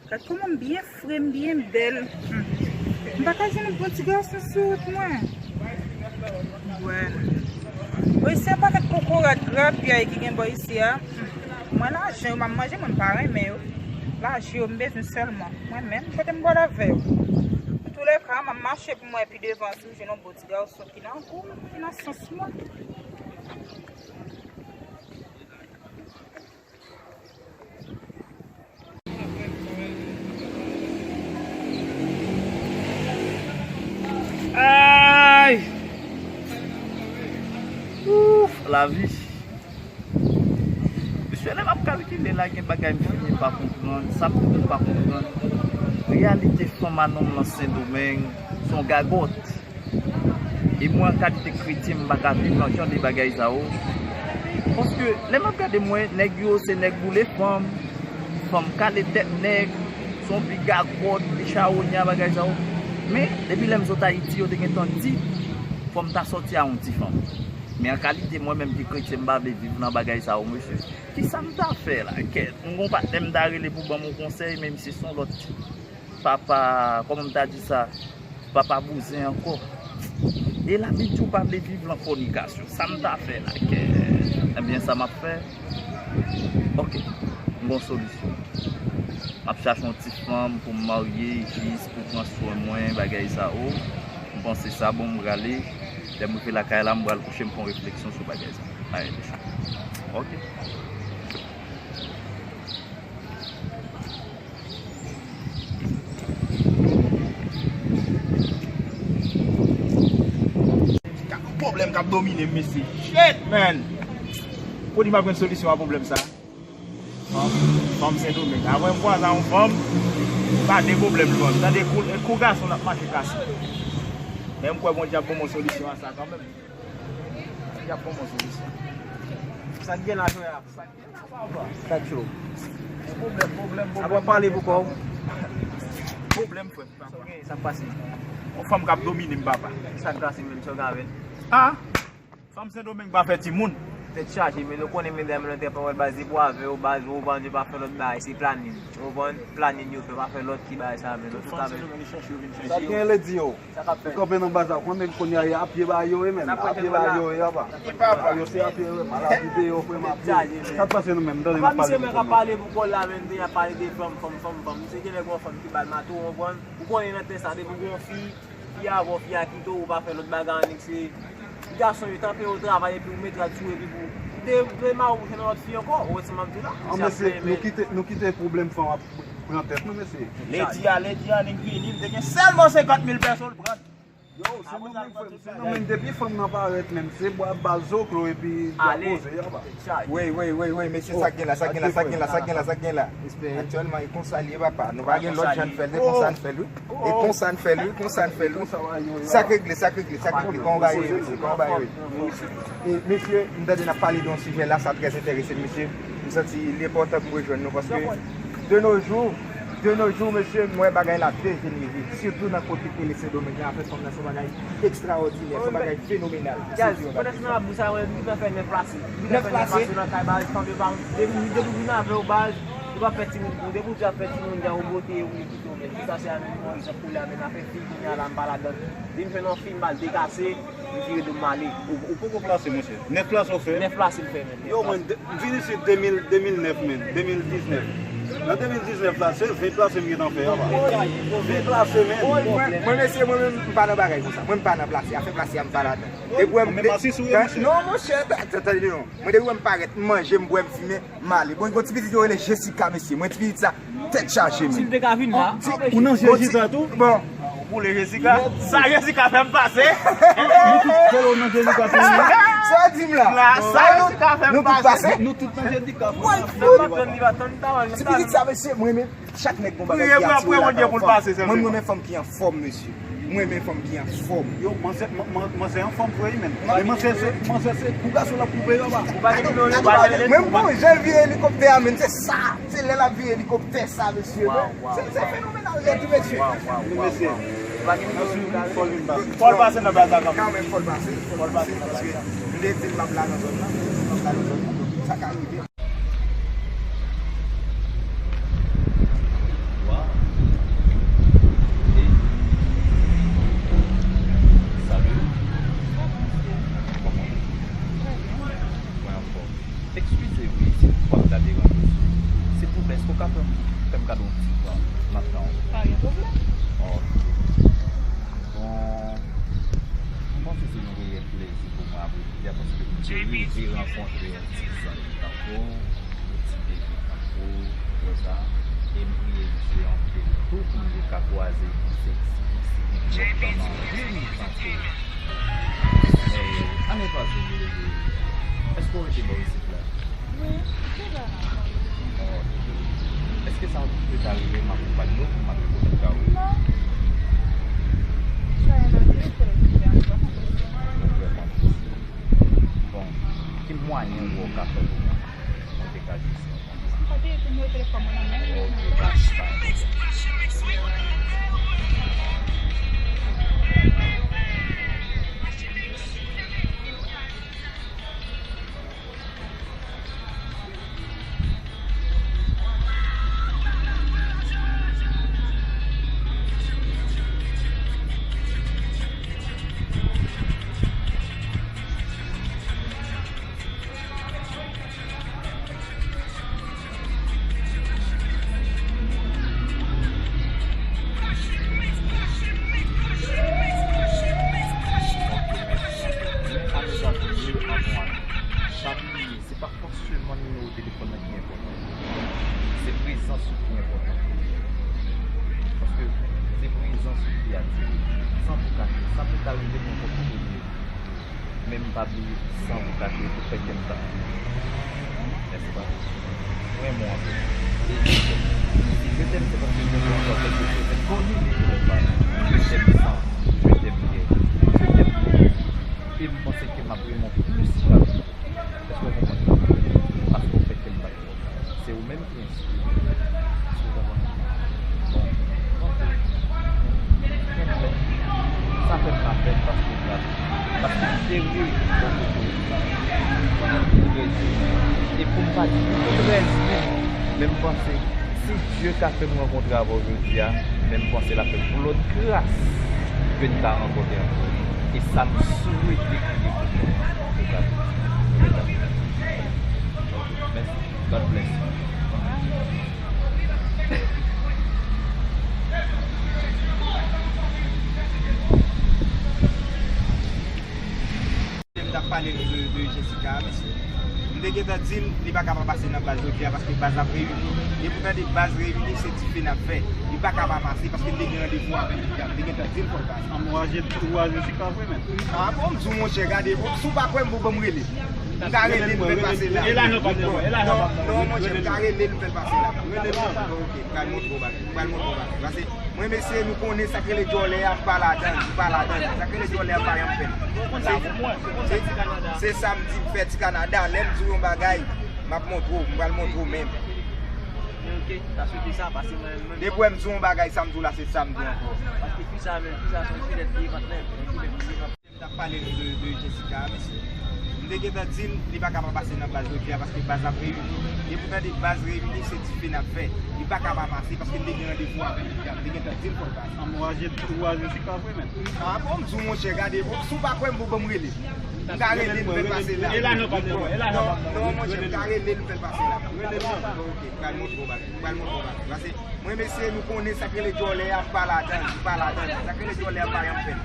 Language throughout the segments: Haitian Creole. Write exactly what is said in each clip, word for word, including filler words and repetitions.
Gad kòman m byen fre, m byen bèl. Hmm. M pa ka jwenn yon bon ti gason sou wout mwen. Wè. Wi, se yon pakèt kokorat grapyay ki gen bò isi a. Hmm. Mwen lajan yo, m ap manje, mwen m pa renmen yo. Lajan yo, m bezwen sèlman. Mwen menm, kote m pral avè yo? Antoulèka, m ap mache pou mwen pi devan si m jwenn yon bon ti gason ki nan gou m, ki nan sans mwen. Ay! Ouf, lavi. Mesye, lè m ap kalkile la, gen bagay m fini pa konprann, sa m toujou pa konprann. Reyalite fanm a nonm nan Sendomeng, se yon gagòt. E mwen, an kalite kretyen, m pa ka viv nan jan de bagay sa yo. Paske, lè m ap gade mwen, nèg yo, se nèg boule fanm, fanm kale tèt nèg, se yon bi gagòt, bi chawonya, bagay sa yo. Men, depi lè m sot Ayiti, yo te gentan di, fò m ta sòti a yon ti fanm. Men an kalite mwen menm ki kretyen, m pa vle viv nan bagay sa yo, mesye. Kisa m ta fè la? Kèt, m gon patnè m ta rele pou ban m yon konsèy, men misye se yon lòt papa, kòman m ta di sa? Papa bouzen ankò. E Labib di w pa vle viv lan fònikasyon. Sa m ta fè la? Kèt, ebyen, sa m ap fè? Oke, m gon solisyon. M ap chache yon ti fanm pou m marye, jis pou pran swen mwen, bagay sa yo. M panse sa bon, m prale. Lè m rive lakay la, m pral kouche, m fè yon refleksyon sou bagay sa. Alright. Ok. Pwoblèm k ap domine m, mesye. Shit, man! Pou di m ap jwenn solisyon a pwoblèm sa. Fanm, fanm Sendomeng. Apre m kwaze a yon fanm, pa de pwoblèm jwenn. Tande kou, kou gason l ap mache kase. Men m kwè Bondye ap ban mwen solisyon a sa kanmenm. Bondye ap ban mwen solisyon. Sa k gen la, Joya? Sa k gen la, papa? Sa k cho? Pwoblèm, pwoblèm, pwoblèm. Ap ap pale pou kò w. Pwoblèm, frè m, papa. Sa k pase? Yon fanm k ap domine m, papa. Sa k pase menm, sa w gen avè l? Ah! Fanm Sendomeng pa fè timoun. Tèt chaje, men nou konnen medam yo nan tèt pa wè baz, depi w avè yo, baz, ou konprann, yo pa fè lòt bagay, se planin. Ou konprann, planin yo fè, pa fè lòt ki bagay sa, men nou tout avè. Sa gen lè di yo. Sa k ap fèt? Yo kanpe nan baz la, ou konn nèg kounye a, e apye ba yo ye menm, apye ba yo ye, apa. Yo se apye yo, mal abiye yo, frè m, apye. Sa k pase nou menm, tande n ap pale de fanm. Pale pou kò l la, menm, te ap pale de fanm, fanm, fanm, fanm. Misye gen lè gon fanm ki ba l mato, ou konprann? Ou konnen nan tè sa, depi gon fi, fi avè w, fi a kite w, ou pa fè lòt bagay annik, se gason yo tanpe yo travay epi ou mete rad sou epi pou de, de mari w jwenn lòt fi ankò, ou wè sa m ap di la? An, mesye, nou kite, nou kite pwoblèm fanm ap pran tèt nou, mesye. Ledi a, ledi a, annik vini, m te gen sèlman senkant mil pèso l pran. Yo, se nou menm, frè m, se nou menm, depi fanm nan parèt menm, se bwa bal zoklo epi y ap poze, y ap Wi, wi, wi, wi, mesye, sa k gen la, sa k gen la, sa k gen la, sa k gen la, sa k gen la. Aktyèlman, e konsa l ye, papa. Nou pa gen lòt jan n fè l, e konsa n fè l, wi. E konsa n fè l, wi, konsa n fè l, wi. Sa k regle, sa k regle, sa k regle. Kòman w ba yo, mesye, kòman w ba yo? E, mesye, m tande n ap pale de yon sijè la, sa trè enterese m, mesye. M santi li enpòtan pou m rejwenn nou, paske de nos jours, de nos jours, mesye, m wè bagay la dejenere, sitou nan kote k rele Sendomeng la, afè fanm nan se yon bagay ekstraòdinè, se yon bagay fenomenal. Gaz, pandan se nan ap di sa, mwen, m gentan fè nèf plase. M gentan fè nèf plase nan kay baz, tanpri pa. Depi, depi vin avè w baz, ou pa fè timoun pou ou. Depi w di ap fè timoun, jan ou bote, ou kite w, men sa se a menm yon egzanp pou la, men afè fi, kounye a la, m pa ladan. Depi m fè nan fi, m al dekase, m vire do m ale. Ou, ou poko plase, monchè. Nèf plase ou fè? Nèf plase m fè, men. Yo, mwen, de, m vin isit de mil, de mil nèf, men, de mil diznèf. Nan de mil diznèf la, se ven plase m gentan fè, apa. Ven plase, men. Mwen, mwen, mesye, mwen menm, m pa nan bagay konsa. Mwen, m pa nan plase. Afè plase a, m pa ladan. Depi w wè m, non, monchè, ta-, ta-, tande non. Mwen, depi w wè m parèt, m manje, m bwè, m fimen, m ale. Bon, gon ti pitit yo rele Jessica, mesye. Mwen, ti pitit sa, tèt chaje, men. Si l te ka vin la. Ou nan Jessica tou? Bon. Ou boule Jessica? Sa Jessica fè m pase. Nou tout, Jolo, nan Jessica tou, wi. Sa w di m la? Sa Jessica fè m pase. Nou tout nan Jessica, frè. Ti pitit sa, mesye, mwen menm. Chak nèg gon bagay ki atire lakay yon fanm. Mwen, m renmen fanm ki anfòm, mesye. M renmen fanm ki anfòm. Yo, manzè, man-, man-, manzè anfòm vre, wi, men. Men manzè se, manzè se, pou gason l ap koupe yo, apa. Mwen, m gon jan l vire elikoptè a, men, se sa. Se lè l ap vire elikoptè sa, mesye. Se, se fenomenal, lè di, mesye. Men, mesye. Fò l vin pase. Fò l pase nan baz la kanmenm. Kanmenm, fò l pase. Fò l pase nan baz la. M te di l m ap la nan zòn nan, m ap la nan zòn nan. Sa ka rive. Waw, Plezi rankontre yon ti zanmi tankou w, yon ti bebe tankou w, wè sa. E m priye Dye anpil tou pou m te ka kwaze yon seksi fi ki pran nan vi m tankou w. E, ane pase, m leve. Èske w rete bò isit la? Wi, m te la. Ok. Èske sa te ka rive m akonpanye w pou m al rekonèt kay ou? Non. Sa yon lòt nivo, kolèg, ki te ansanm. Mwen vrèman triste. Bon, ki mwayen ou wè w ka fè pou mwen? Mwen te ka di sa. M pa te gen nimewo telefòn mwen nan men m. Ok, pa, pa gen pwoblèm. Chak Se pa, pa sèlman nimewo telefòn nan ki enpòtan. Se prezans ou ki enpòtan. Paske se prezans ou ki atire. San pou kache, sa pou ka rive pou yon kòp pou bliye. Men m pa bliye san pou kache pou fè kè m tann. Nèspa? Mwen renmen w anpil. E je t'aime. Si je t'aime, se paske je t'aime ankò kèlke sou tèt. Koni li pou lè pa. Je t'aime san. Je t'aime bien. Je t'aime beaucoup. E m panse ke m ap renmen w plis chak jou. Èske w konprann sa? Paske w fè kè m bat. Se ou menm ki enspire m. Èske w konprann? Bon, ok. Mwen menm, sa fè m lapèn paske m gade. Paske m te rete bò kote w. Pou rezon. E pou m pa di pou tout rezon, men m panse, si Dye ka fè m rankontre avè w jodi a, men m panse l ap fè m pou lòt gras ke n ka rankontre ankò. E sa m swete ki rive pou mwen. Mèsi. God bless you. M t ap pale nou de, de Jessica, mesye. M te gentan di l, li pa ka pa pase nan baz jodi a, paske baz ap reyini. Depi w tande baz reyini, se dife n ap fè. Li pa ka pa pase, paske m te gen randevou avè l jodi a. M te gentan di l fò l pase. Anmwaje, anmwaje Jessica vre, men. Ah bon, m di w, monchè, gade, bon, si w pa kwè m, bon, ban m rele. M ka rele l, m fè l pase la. E la non, pa non, e la non, pa non, monchè, m ka rele l, m fè l pase la. Rele l non. Ok, m pral montre w bagay. M pral montre w bagay. Pase, mwen, mesye, nou konnen sa k rele djòlè a, m pa ladan l, m pa ladan l. Sa k rele djòlè a, m pa janm fè l. Se, se, se samdi m fè ti Kanada. Lè m di w yon bagay, m ap montre w, m pral montre w menm. Ok, ta swete sa, pase mwen menm. Depi w wè m di w yon bagay, sa m di w la, se sa m di ankò. Paske fi sa menm, fi sa se yon filèt ki vant menm, yon filèt ki vant. M t ap pale nou de, de Jessica, mesye. M te gentan di l, li pa ka pa pase nan baz jodi a, paske baz ap reyini. Depi w tande baz reyini, se dife n ap fè. Li pa ka pa pase, paske m te gen randevou avè l jodi a. M te gentan di l fò l pase. Anmwaje, anmwaje Jessica vre, men. Ah bon, m di w, monchè, gade, bon, si w pa kwè m, bon, ban m rele. M ka rele l, m fè l pase la. E la non, pa non, e la non, pa non, non, monchè, m ka rele l, m fè l pase la. Rele l non. Ok, m pral montre w bagay, m pral montre w bagay. Pase, mwen, mesye, nou konnen sa k rele djòlè a, m pa ladan l, m pa ladan l. Sa k rele djòlè a, m pa janm fè l.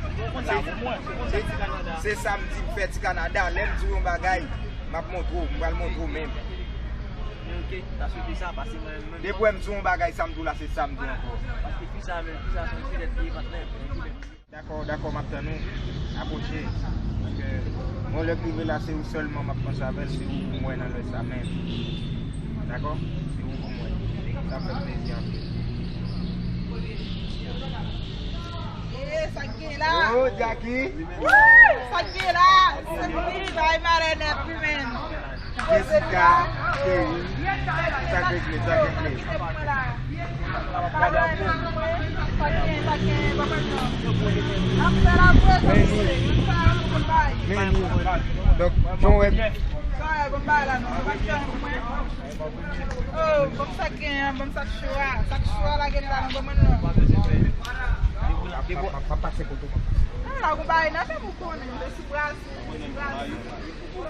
Se, se, se samdi m fè ti Kanada. Lè m di w yon bagay, m ap montre w, m pral montre w menm. Ok, ta swete sa, pase mwen menm. Depi w wè m di w yon bagay, sa m di w la, se sa m di ankò. Paske fi sa menm, fi sa se yon filèt ki vant menm, yon filèt. Dakò, dakò, m ap tann ou. Apwoche. Paske mwen, lè k rive la, se ou sèlman m ap panse avè l, se ou pou m wè nan lè sa menm. Dakò? Se ou pou m wè. Sa fè m plezi anpil. Ee, sa k gen la? Oh, Jackie! Wouy! Sa k gen la? Se pou bay malè nèt, wi, menn. Jessica, cheri, sa k regle, sa k regle? Men nou, men nou. Donk, jan w wè. Oh, ban m sa k gen an, ban m sa k cho a. Sa k cho a, lage l la, non, ban mwen l non. Pa, pa, pa, pa pase kote w pa pase. Ah, la, ou bay nan men m, ou konnen. Mwen si brase, mwen si brase. Oh,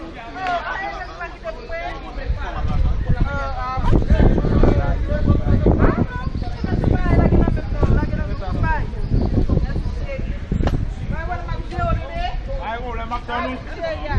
ah, mwen pa kite pou mwen. Oh, ah, mwen. Ah, non, mwen si bay, lage nan men m non, lage nan men m, bay. Mèsi, cheri. Bay, wè, m ap jere w, bebe. Ay, wè, m ap tann ou. Cheri a.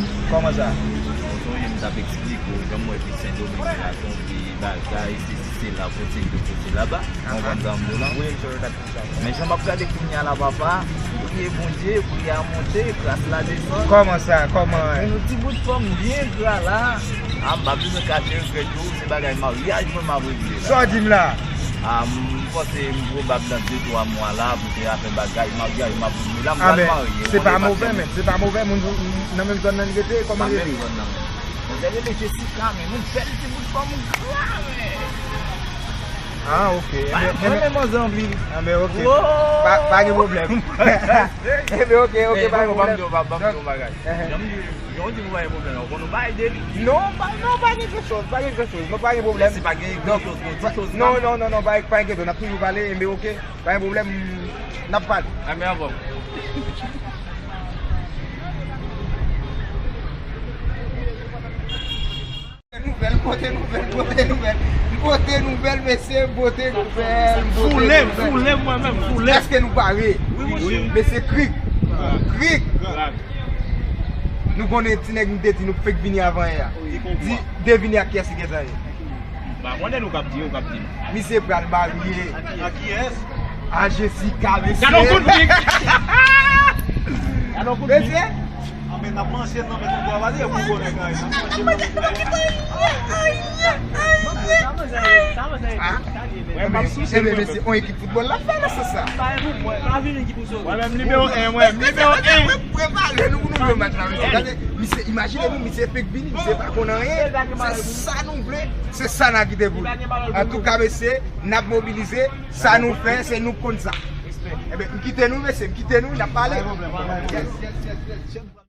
konprann? Kòman sa? Ou sonje m t ap eksplike w, jan m wè peyi Sendomeng la, se yon peyi bagay, sesi, sela, kote de, kote laba. Ou konprann sa m di w la? Wi, m sonje w t ap di sa. Men jan m ap gade kounye a la, papa, priye Bondye, priye a monte, gras la desann. Kòman sa? Kòman? Yon ti bout fanm byen gra la. A, m pa bezwen kache regrèt yo, se bagay maryaj mwen m ap regle la. Sa w di m la? A, m panse m pwobab nan de twa mwa la, pou te a fè bagay maryaj, m ap regle la, m pral marye. Se pa move, men, se pa move, moun nan menm zòn nan li rete, kòman li rele? Nan menm zòn nan. Manzè rele Jessica, men moun bèl ti bout fanm gra, men. Ah, ok. Mwen menm manzè anpil. Ah, ben, ok. Pa, pa gen pwoblèm. Eh ben, ok, ok, pa gen pwoblèm. Donk, Jan w di m ou pa gen pwoblèm la, ou konn ou pa ede li? Non, pa, non, pa gen gran choz, pa gen gran choz, non, pa gen pwoblèm. Si pa gen gran choz, gon ti choz, non, non, non, non, pa, pa enkyete w, n ap toujou pale, enben, ok, pa gen pwoblèm, n ap pale. Enben, anfòm. Nouvèl, pote nouvèl, pote nouvèl. M pote nouvèl, mesye, m pote nouvèl, m pote nouvèl. Foule m, foule m mwen menm, foule m. Èske nou pare? Wi, monchè. Mesye Krik. Krik. Nou konnen ti nèg m te di nou fèk vini avan yè a. Di, devine ak kiyès li gentan ye. M pa konnen, nou k ap di, ou k ap di. Misye pral marye. Ak kiyès? A Jessica, mesye. Gade yon kout pik. Gade yon kout pik. Mesye. Ah, men n ap manje nan men tonton a pale, e pou konnen kay. N ap manje nan men tonton a. Sa manzè, sa manzè, sa manzè. Ebyen, mesye, on ekip foutbòl la fè nan sans sa. Mwen menm nimewo en, mwen menm nimewo en. Prepare nou pou nou jwe match la, mesye. Gade, misye, imajine nou, misye fèk vini, misye pa konn anyen. Se sa nou vle, se sa n a kite pou nou. Antouka, mesye, n ap mobilize, sa nou fè, se nou k konn sa. Ebyen, m kite nou, mesye, m kite nou, n ap pale. Yes, yes, yes, yes.